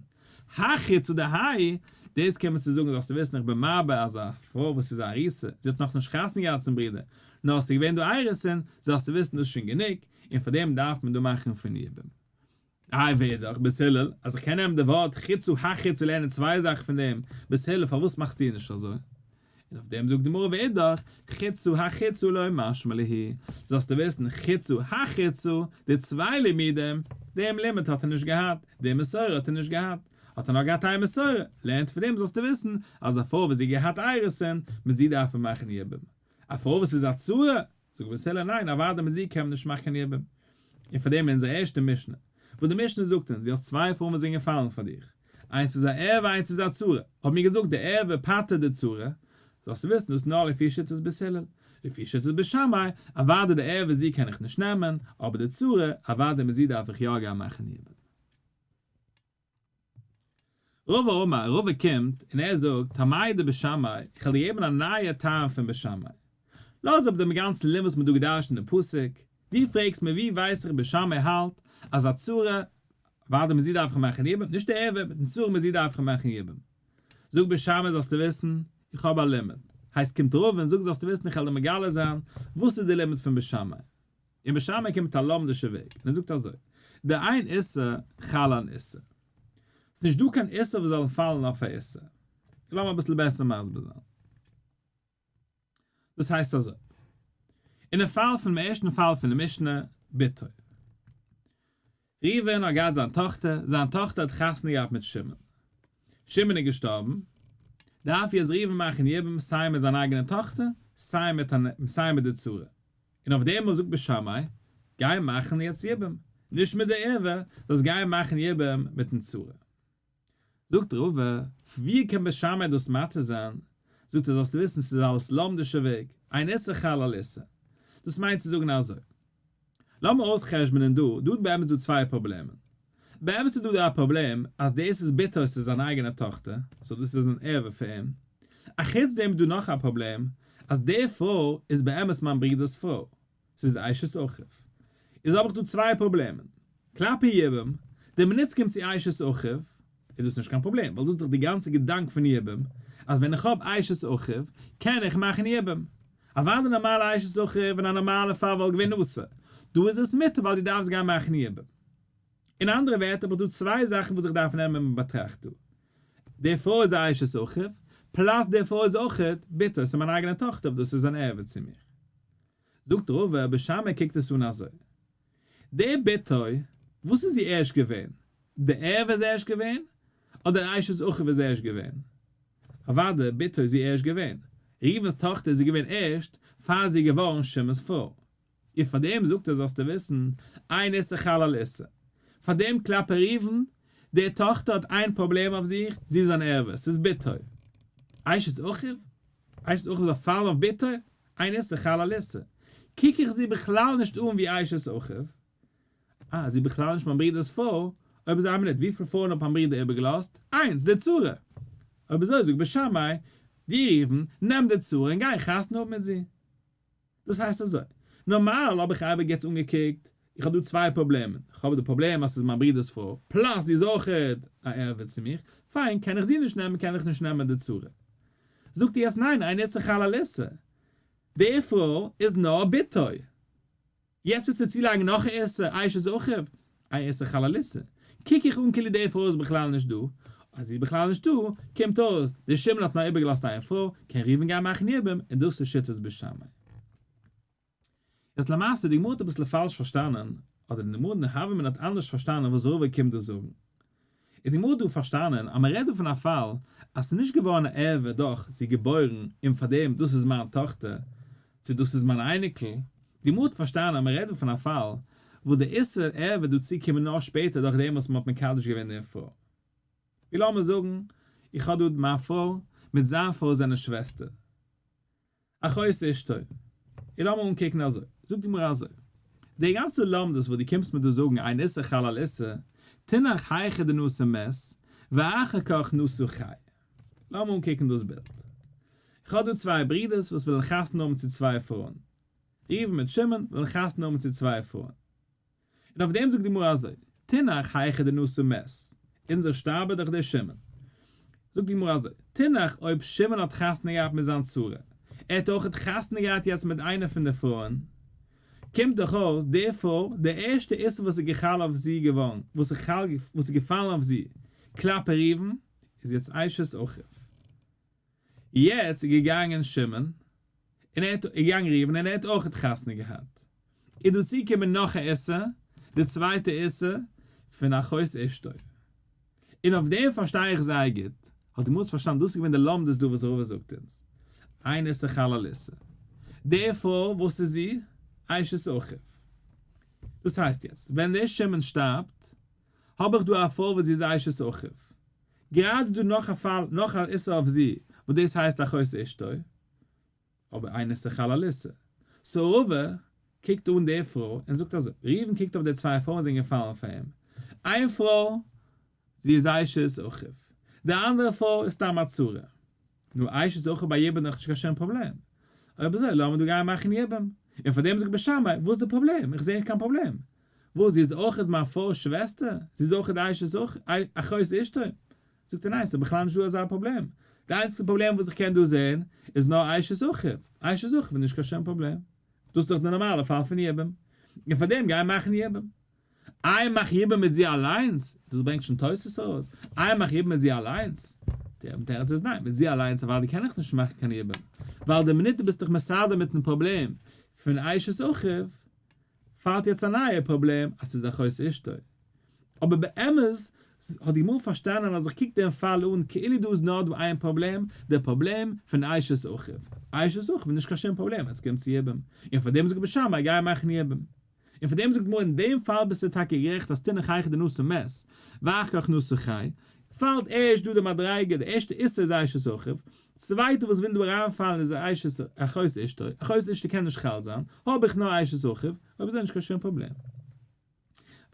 הכי צו די היי, דאס קען מען צו זאגן זאלסטו וויסן איך בין מרבה אז א פרוי וואס איז א ארוסה, זי האט נאכנישט חתונה געהאט צום ברודער, נאר ס'איז געווען דא אירוסין, זאלסטו וויסן דאס איז שוין גענוג, און פאר דעם דארף מען דא מאכן פון יבום. איי ווער דאך בית הלל אז איך קען נעמען די ווארט חוצה החוצה לערנען צוויי זאכן פון דעם בית הלל פארוואס מאכסטו נישט אזוי? און אויף דעם זאגט די גמרא ואידך חוצה החוצה לא משמע להו זאלסטו וויסן חוצה החוצה די צוויי לימודים דעם לימוד האט ער נישט געהאט די מסורה האט ער נישט געהאט האט ער נאר געהאט איין מסורה לערנט פון דעם זאלסטו וויסן אז א פרוי וואס זי געהאט אירוסין מיט זי דארף מען מאכן יבום א פרוי וואס איז א צרה זאגט בית הלל ניין אוודאי מיט זי קען מען נישט מאכן יבום. און פאר דעם אין אונזער ערשטע משנה, וואס די משנה זאגט אונז, דו האסט צוויי פרויען וואס זענען געפאלן פאר דיך, איינס איז א ערווה איינס איז א צרה, האבן מיר געזאגט די ערווה פטר'ט די צרה, זאלסטו וויסן דאס איז נאר לפי שיטת בית הלל, לפי שיטת בית שמאי, אוודאי די ערווה זי קען איך נישט נעמען, אבער די צרה, אוודאי מיט זי דארף איך יא גיין מאכן יבום. רבא אמר, רבא קומט און ער זאגט, טעמיה דבית שמאי, איך וועל דיר געבן א נייע טעם פון בית שמאי. לאז אפ דעם גאנצן לימוד וואס מען האט דא געדרש'נט אין פסוק, דו פרעגסט מיר ווי ווייס איך בית שמאי האלט אז א צרה, וואדען מיט זי דארף איך מאכן יבום, נישט די ערווה, מיטן צרה מיט זי דארף איך מאכן יבום. זאג בית שמאי זאלסטו וויסן, איך האב א לימוד. הייסט קומט רבא און זאגט זאלסטו וויסן איך וועל דיר מגלה זיין וואס איז די לימוד פון בית שמאי. און בית שמאי קומט מיט א לומדישע וועג, און ער זאגט אזוי, דאין איסור חל אן איסור. ס'איז נישט דא קיין איסור וואס זאל פאלן אויף א איסור. לאמיר אביסל בעסער מסביר זיין. דאס הייסט אזוי, אינעם פאל פונעם ערשטן פאל פון די משנה, בתו. ראובן האט געהאט זיין טאכטער, זיין טאכטער האט חתונה געהאט מיט שמעון. שמעון איז געשטארבן, דארף יעצט ראובן מאכן יבום סיי מיט זיין אייגענע טאכטער, סיי מיט די צרה. און אויף דעם זאגט בית שמאי, גיי מאכן יעצט יבום. נישט מיט די ערווה, זאלסט גיין מאכן יבום מיטן צרה. זאגט רבא, ווי קען בית שמאי דאס מתיר זיין? זאגט ער זאלסט וויסן ס'איז אלס לומדישע וועג, אין איסור חל על איסור. דאס מיינט צו זאגן אזוי. לאמיר אויסחשבונ'ען דא, דא איז באמת דא צוויי פראבלעמען. באמת איז דא דא א פראבלעם אז דאס איז בתו ס'איז זיין אייגענע טאכטער, so דאס איז אן ערווה פאר אים. אחוץ דעם איז דא נאך א פראבלעם, אז די פרוי איז באמת מיין ברודער'ס פרוי. ס'איז אשת אחיו. איז האב איך דא צוויי פראבלעמען. כלפי יבום, די מינוט ס'קומט צו אשת אחיו, איז דאס נישט קיין פראבלעם, ווייל דאס איז דאך די גאנצע געדאנק פון יבום, אז ווען איך האב אשת אחיו, קען איך מאכן יבום. אוודאי נארמאלע אשת אחיו אין א נארמאלע פאל וואלט געווען אסור. דא איז עס מותר ווייל דו דארפסט גיין מאכן יבום. אין אנדערע ווערטער האב איך דא צוויי זאכן וואס איך דארף נעמען אין באטראכט דא. די פרוי איז א אשת אחיו, plus די פרוי איז אויכעט בתו, ס'איז מיין אייגענע טאכטער וואס דאס איז אן ערווה צו מיר. זאגט רבא, בית שמאי קוקט עס אן אזוי. די בתו, וואס איז זי ערשט געווען? די ערווה איז ערשט געווען? אדער אשת אחיו איז ערשט געווען? אוודאי, בתו איז זי ערשט געווען. ראובן'ס טאכטער איז זי געווען ערשט, פאר זי איז געווארן שמעון'ס פרוי. און פאר דעם זאגט ער זאלסטו וויסן, אין איסור חל על איסור. פאר דעם כלפי ראובן, די טאכטער האט איין פראבלעם אויף זיך, זי איז אן ערווה, ס'איז בתו. אשת אחיו? אשת אחיו זאל פאלן אויף בתו? אין איסור חל על איסור. קוק איך זי בכלל נישט אן ווי אשת אחיו. אה, זי איז בכלל נישט מיין ברודער'ס פרוי. אויב אזוי איין מינוט, וויפיל פרויען האט מיין ברודער איבערגעלאזט? איינס, די צרה. אויב אזוי זאגט בית שמאי, דו ראובן, נעם די צרה און גיי חתונה האבן מיט זי. דאס הייסט אזוי, נארמאל האב איך אייביג יעצט אנגעקוקט, איך האב דא צוויי פראבלעמען, איך האב די פראבלעם אז ס'איז מיין ברודער'ס פרוי, plus זי איז אויכעט א ערווה צו מיך, פיין, קען איך זי נישט נעמען קען איך נישט נעמען די צרה. זאגט ער יעצט ניין, אין איסור חל על איסור, די פרוי איז נאר בתו. יעצט ווילסטו צולייגן נאך א איסור, אשת אחיו, אין איסור חל על איסור. קוק איך אן כאילו די פרוי איז בכלל נישט דא, אז זי איז בכלל נישט דא, קומט אויס, דער שמעון האט נאר איבערגעלאזט איין פרוי, קען ראובן גיין מאכן יבום, און דאס איז שיטת בית שמאי. יעצט למעשה, די גמרא האט אביסל פאלש פארשטאנען, אדער די גמרא אין הוה אמינא האט אנדערש פארשטאנען וואס רבא קומט דא זאגן. איז די גמרא דא פארשטאנען אז מען רעדט דא פון א פאל אז ס'איז נישט געווארן א ערווה דורך זי געבוירן און פארדעם דאס איז מיין טאכטער צו דאס איז מיין אייניקל, די גמרא האט פארשטאנען אז מען רעדט דא פון א פאל וואס די איסור ערווה דא צוקומען נאר שפעטער דורך דעם וואס מען האט מקדש געווען די פרוי. ווי לאמיר זאגן איך האב דא מיין פרוי מיט זיין פרוי זענען שוועסטער. אחות אשתו. און לאמיר אנקוקן אזוי, זאגט די גמרא אזוי, די גאנצע לומדות וואס דו קומסט מיר דא זאגן אין איסור חל על איסור, תינח היכא דנשא מת, ואחר כך נשא חי. לאמיר אנקוקן דאס בילד. איך האב דא צוויי ברידערס וואס ווילן חתונה האבן צו צוויי פרויען. ראובן מיט שמעון ווילן חתונה האבן צו צוויי פרויען. און אויף דעם זאגט די גמרא אזוי, תינח היכא דנשא מת, אונזער שטארבער דורך דער שמעון. זאגט די גמרא אזוי, תינח אויב שמעון האט חתונה געהאט מיט זיין צרה, ער האט אויכעט חתונה געהאט יעצט מיט איינע פון די פרויען, קומט דאך אויס די פרוי, די ערשטע איסור וואס איז געחל אויף זי געווארן, וואס איז חל וואס איז געפאלן אויף זי, כלפי ראובן, איז יעצט אשת אחיו. יעצט איז געגאנגען שמעון, און ער האט איז געגאנגען ראובן און ער האט אויכעט חתונה געהאט. איז דא צוגעקומען נאך א איסור, די צווייטע איסור פון אחות אשתו. און אויף דעם פארשטיי איך זייער גוט, האט די גמרא פארשטאנען דאס איז געווען די לומדות דא וואס רבא זאגט אונז, אין איסור חל על איסור. די פרוי וואס איז זי? אשת אחיו. דאס הייסט יעצט, ווען דער שמעון שטארבט, האב איך דא א פרוי וואס זי איז אשת אחיו. גראדע איז דא נאך א פאל, נאך א איסור אויף זי, וואס דאס הייסט אחות אשתו. אבער אין איסור חל על איסור. so רבא קוקט אן די פרוי און זאגט אזוי, ראובן קוקט אויף די צוויי פרויען זענען געפאלן פאר אים, איין פרוי זי איז אשת אחיו, די אנדערע פרוי איז סתם א צרה. נו אשת אחיו ביי יבום איז דאך נישט קיין שום פראבלעם. אויב אזוי לאמיר דא גיין מאכן יבום. און פאר דעם זאגט בית שמאי, וואס איז די פראבלעם? איך זע נישט קיין פראבלעם. וואס זי איז אויכעט מיין פרוי'ס שוועסטער? זי איז אויכעט אשת אחות אשתו? זאגט ער ניין ס'איז בכלל נישט דא אזא פראבלעם, די איינציגסטע פראבלעם וואס איך קען דא זעהן איז נאר אשת אחיו, אשת אחיו איז נישט קיין שום פראבלעם, דאס איז דאך די נארמאלע פאל פון יבום, און פאר דעם גיי מאכן יבום. איי מאך יבום מיט זי אליינס, דאס ברענגט שוין תוס' ארויס, איי מאך יבום מיט זי אליינס, די תירוץ איז ניין, מיט זי אליינס אוודאי קען איך נישט מאכן קיין יבום, ווייל די מינוט דו ביסט דיך מסדר מיטן פראבלעם פון אשת אחיו, פאלט יעצט א נייע פראבלעם אז ס'איז אחות אשתו. אבער באמת האט די גמרא פארשטאנען אז איך קוק דעם פאל אן כאילו דא איז נאר דא איין פראבלעם, דער פראבלעם פון אשת אחיו. אשת אחיו איז נישט קיין שום פראבלעם ווען ס'קומט צו יבום. און פאר דעם זאגט בית שמאי גיי מאכן יבום. און פאר דעם זאגט די גמרא אין דעם פאל ביסטו טאקע גערעכט אז תינח היכא דנשא מת ואחר כך נשא חי, פאלט ערשט דא די מדריגה, די ערשטע איסור איז אשת אחיו, צווייטע וואס וויל דא אריינפאלן איז אשת אחות אשתו, אחות אשתו קען נישט חל זיין, האב איך נאר אשת אחיו, אויב אזוי נישט קיין שום פראבלעם.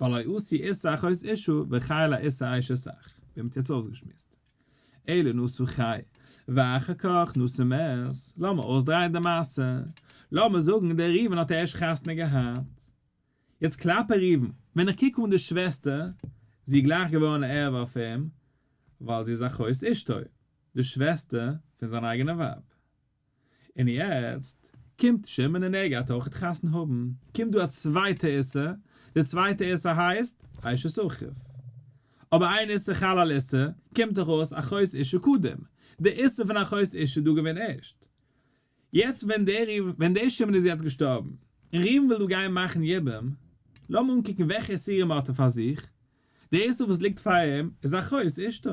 והלא אתי איסור אחות אשה וחיילא איסור אשת אח, ווי מ'האט יעצט אויסגעשמועסט. אלא נשא חי, ואחר כך נשא מת, לאמיר אויסדרייען די מעשה, לאמיר זאגן דער ראובן האט ערשט חתונה געהאט, יעצט כלפי ראובן, ווען איך קוק אן די שוועסטער, זי איז גלייך געווארן א ערווה אויף אים, ווייל זי איז אחות אשתו, די שוועסטער פון זיין אייגענע ווייב. און יעצט קומט שמעון און ער גייט אויכעט חתונה האבן, קומט דא א צווייטע איסור, די צווייטע איסור הייסט אשת אחיו. אבער אין איסור חל על איסור, קומט דאך אויס אחות אשה קודם, די איסור פון אחות אשה איז דא געווען ערשט. יעצט ווען דער ראובן, ווען דער שמעון איז יעצט געשטארבן, און ראובן וויל דא גיין מאכן יבום, לאמיר אנקוקן וועלכע איסורים האט ער פאר זיך, די איסור וואס ליגט פאר אים איז אחות אשתו.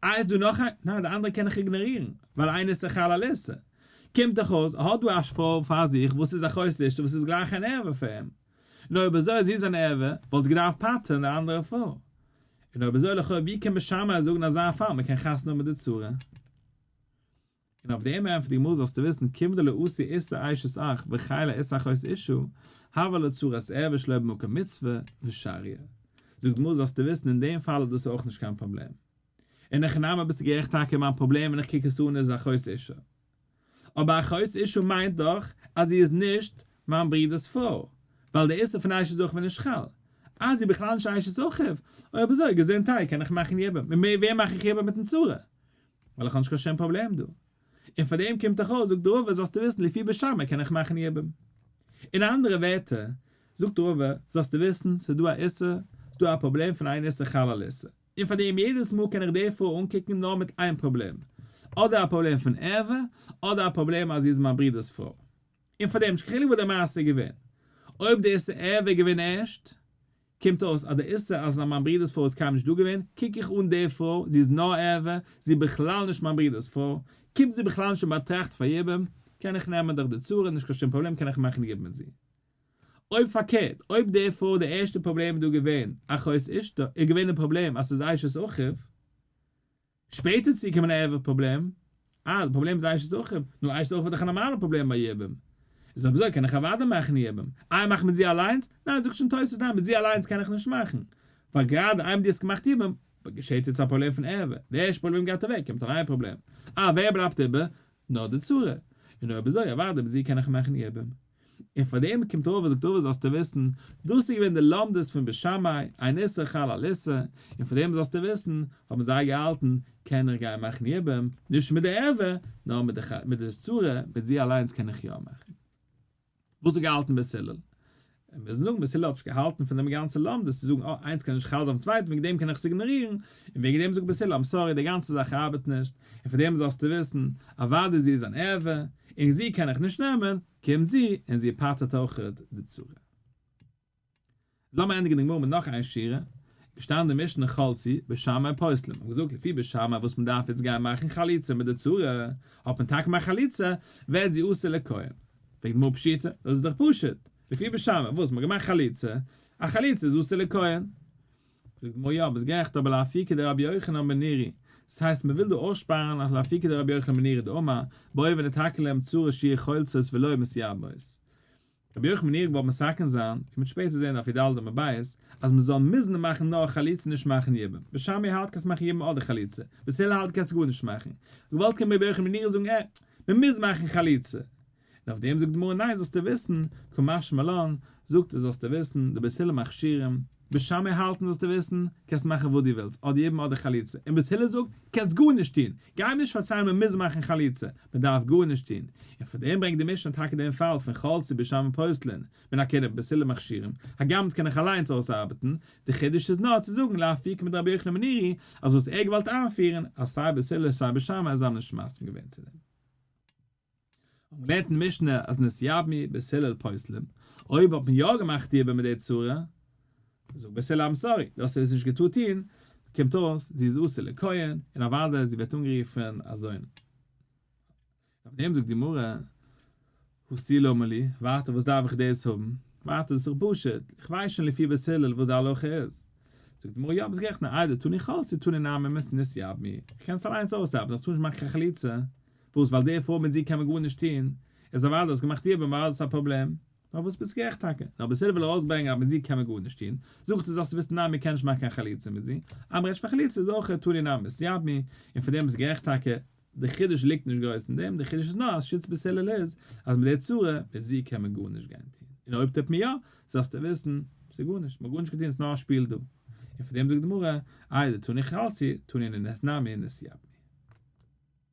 אה איז דא נאך איינער? ניין די אנדערע קען איך איגנארירן ווייל אין איסור חל על איסור. קומט דאך אויס ער האט דא א פרוי פאר זיך וואס איז אחות אשתו וואס איז גלייך אן ערווה פאר אים. נו אויב אזוי אז זי איז אן ערווה וואלט זי געדארפט פטר'ן די אנדערע פרוי. און אויב אזוי לכאו' ווי קען בית שמאי זאגן אזא פאל מען קען חתונה האבן מיט די צרה? און אויף דעם ענטפערט די גמרא זאלסטו וויסן כיון דלא אתי איסור אשת אח וחיילא איסור אחות אשה, הויא לה צרת ערווה שלא במקום מצוה ושריא. זאגט די גמרא זאלסטו וויסן אין דעם פאל איז דאס אויך נישט קיין פראבלעם. אין הכי נמי ביסטו גערעכט טאקע מיין פראבלעם ווען איך קוק עס אן איז אחות אשה. אבער אחות אשה מיינט דאך אז זי איז נישט מיין ברודער'ס פרוי, ווייל די איסור פון אשת אחיו איז נישט חל. אז זי איז בכלל נישט אשת אחיו, אויב אזוי געזונטהייט קען איך מאכן יבום, מיט וועם מאך איך יבום מיטן צרה? ווייל איך האב נישט קיין שום פראבלעם דא. און פאר דעם קומט דאך אויס, זאגט רבא, זאלסטו וויסן, לפי בית שמאי קען איך מאכן יבום. אין אנדערע ווערטער, זאגט רבא, זאלסטו וויסן, ס'איז דא א איסור, ס'איז דא א פראבלעם פון אין איסור חל על איסור. און פאר דעם יעדעס מאל קען איך די פרוי אנקוקן נאר מיט איין פראבלעם, אדער א פראבלעם פון ערווה, אדער א פראבלעם אז זי איז מיין ברודער'ס פרוי. און פאר דעם נישט קיין חילוק וואס די מעשה איז געווען. אויב די איסור ערווה איז געווען ערשט, קומט אויס אז די איסור אז מיין ברודער'ס פרוי איז קיינמאל נישט דא געווען, קוק איך אן די פרוי, זי איז נאר ערווה, זי איז בכלל נישט מיין ברודער'ס פרוי, קומט זי בכלל נישט אין באטראכט פאר יבום, קען איך נעמען דורך די צרה, נישט קיין שום פראבלעם קען איך מאכן יבום מיט זי. אויב פארקערט, אויב די פרוי די ערשטע פראבלעם איז דא געווען אחות אשתו, איז געווען די פראבלעם אז ס'איז אשת אחיו, שפעטער צוקומען א ערווה פראבלעם, אה די פראבלעם איז אשת אחיו, נו אשת אחיו איז דאך א נארמאלע פראבלעם ביי יבום, איז אויב אזוי קען איך אוודאי מאכן יבום, איי מאך מיט זי אליינס? ניין זאגט שוין תוס' ניין מיט זי אליינס קען איך נישט מאכן, ווייל גראדע איינמאל דו האסט געמאכט יבום, געשעט יעצט א פראבלעם פון ערווה, די ערשטע פראבלעם גייט אוועק קומט א נייע פראבלעם, אה ווער בלייבט איבער? נאר די צרה, און אויב אזוי אוודאי מיט זי קען איך מאכן יבום. און פאר דעם קומט רבא זאגט רבא זאלסטו וויסן, דאס איז געווען די לומדות פון בית שמאי, אין איסור חל על איסור, און פאר דעם זאלסטו וויסן, האבן זיי געהאלטן, קען איך גיין מאכן יבום, נישט מיט די ערווה, נאר מיט די צרה, מיט זי אליינס קען איך יא מאכן. וואס האט געהאלטן בית הלל? און מיר זאגן בית הלל האט נישט געהאלטן פון דעם גאנצע לומדות צו זאגן אה איינס קען נישט חל זיין אויפן צווייטן וועגן דעם קען איך עס איגנארירן, און וועגן דעם זאגט בית הלל I'm sorry די גאנצע זאך ארבעט נישט, און פאר דעם זאלסטו וויסן, אוודאי זי איז אן ערווה, און זי קען איך נישט נעמען, קומט זי און זי פטר'ט אויכעט די צרה. לאמיר ענדיגן די גמרא מיט נאך איין שורה, געשטאנען די משנה חלצו, בית שמאי פוסלין, האט געזאגט לפי בית שמאי וואס מען דארף יעצט גיין מאכן חליצה מיט די צרה, האט מען טאקע געמאכט חליצה, ווערט זי אסור לכהן. פרעגט די גמרא פשיטא, דאס איז דאך פשוט, לפי בית שמאי וואס מען האט געמאכט חליצה, א חליצה איז אסור לכהן. זאגט די גמרא יא ביסט גערעכט אבער לאפוקי דרבי יוחנן בן נורי, דאס הייסט מען וויל דא אויסשפארן אז לאפוקי דרבי יוחנן בן נורי דאמר בואו ונתקן להם צרות שיהיו חולצות ולא מתייבמות. רבי יוחנן בן נורי געוואלט מתקן זיין, ווי מ'וועט שפעטער זעהן דף י"ד עמוד ב', אז מ'זאל מוזן מאכן נאר חליצה נישט מאכן יבום, בית שמאי האלט קענסט מאכן יבום אדער חליצה, בית הלל האלט קענסט גארנישט מאכן, געוואלט קומען רבי יוחנן בן נורי זאגן עה, מ'מוז מאכן חליצה, און אויף דעם זאגט די גמרא ניין זאלסטו וויסן, קא משמע לן, זאגט ער זאלסטו וויסן, די בית הלל מכשירים, בית שמאי האלטן זאלסטו וויסן, קענסט מאכן וואס דו ווילסט, אדער יבום אדער חליצה, און בית הלל זאגט, קענסט גארנישט טון, גיי מיר נישט פארציילן מען מוז מאכן חליצה, מען דארף גארנישט טון, און פאר דעם ברענגט די משנה טאקע דעם פאל פון חלצו בית שמאי פוסלין, מן הכלים בית הלל מכשירים, הגם דאס קען איך אליינס אויסארבעטן, די חידוש איז נאר צו זאגן לאפוקי מדרבי יוחנן בן נורי, אז וואס ער געוואלט איינפירן, אז סיי בית הלל סיי בית שמאי זיי האבן נישט מסכים געווען צו דעם. האבן געלערנט אין משנה אז נתייבמו בית הלל פוסלים, אויב האט מען יא געמאכט יבום מיט די צרה, זאגט בית הלל I'm sorry, דו האסט עס נישט געטארט טון, קומט אויס זי איז אסור לכהן, און אוודאי זי ווערט אנגערופן א זונה. אויף דעם זאגט די גמרא, הא תו למה לי, ווייטער וואס דארף איך דאס האבן? ווייטער דאס איז דאך פשוט, איך ווייס שוין לפי בית הלל וואס די הלכה איז. זאגט די גמרא יא ביסט גערעכט נאר איידי דתני חלצי תני נמי נתייבמי, איך קען עס אליינס אויסארבעטן איך טאר נישט מאכן קיין חליצה, וואס ווייל די פרוי מיט זי קען מען גארנישט טון, איז אוודאי האסט געמאכט יבום אוודאי איז א פראבלעם, נאר וואס ביסט גערעכט טאקע, נאר בית הלל וויל ארויסברענגען אז מיט זי קען מען גארנישט טון, זאגט ער זאלסטו וויסן ניין מען קען נישט מאכן קיין חליצה מיט זי, אז מען רעדט נישט פון חליצה איז אויך תני נמי נתייבמי, און פון דעם ביסט גערעכט טאקע, די חידוש ליגט נישט גרויס אין דעם, די חידוש איז נאר אז שיטת בית הלל איז אז מיט די צרה מיט זי קען מען גארנישט גיין טון, און אויב טוט מען יא, זאלסטו וויסן, ס'איז גארנישט, מ'האט גארנישט געטון, ס'איז נאר א שפיל דא. און פון דעם זאגט די גמרא, איידי דתני חלצי, תני נמי נתייבמי.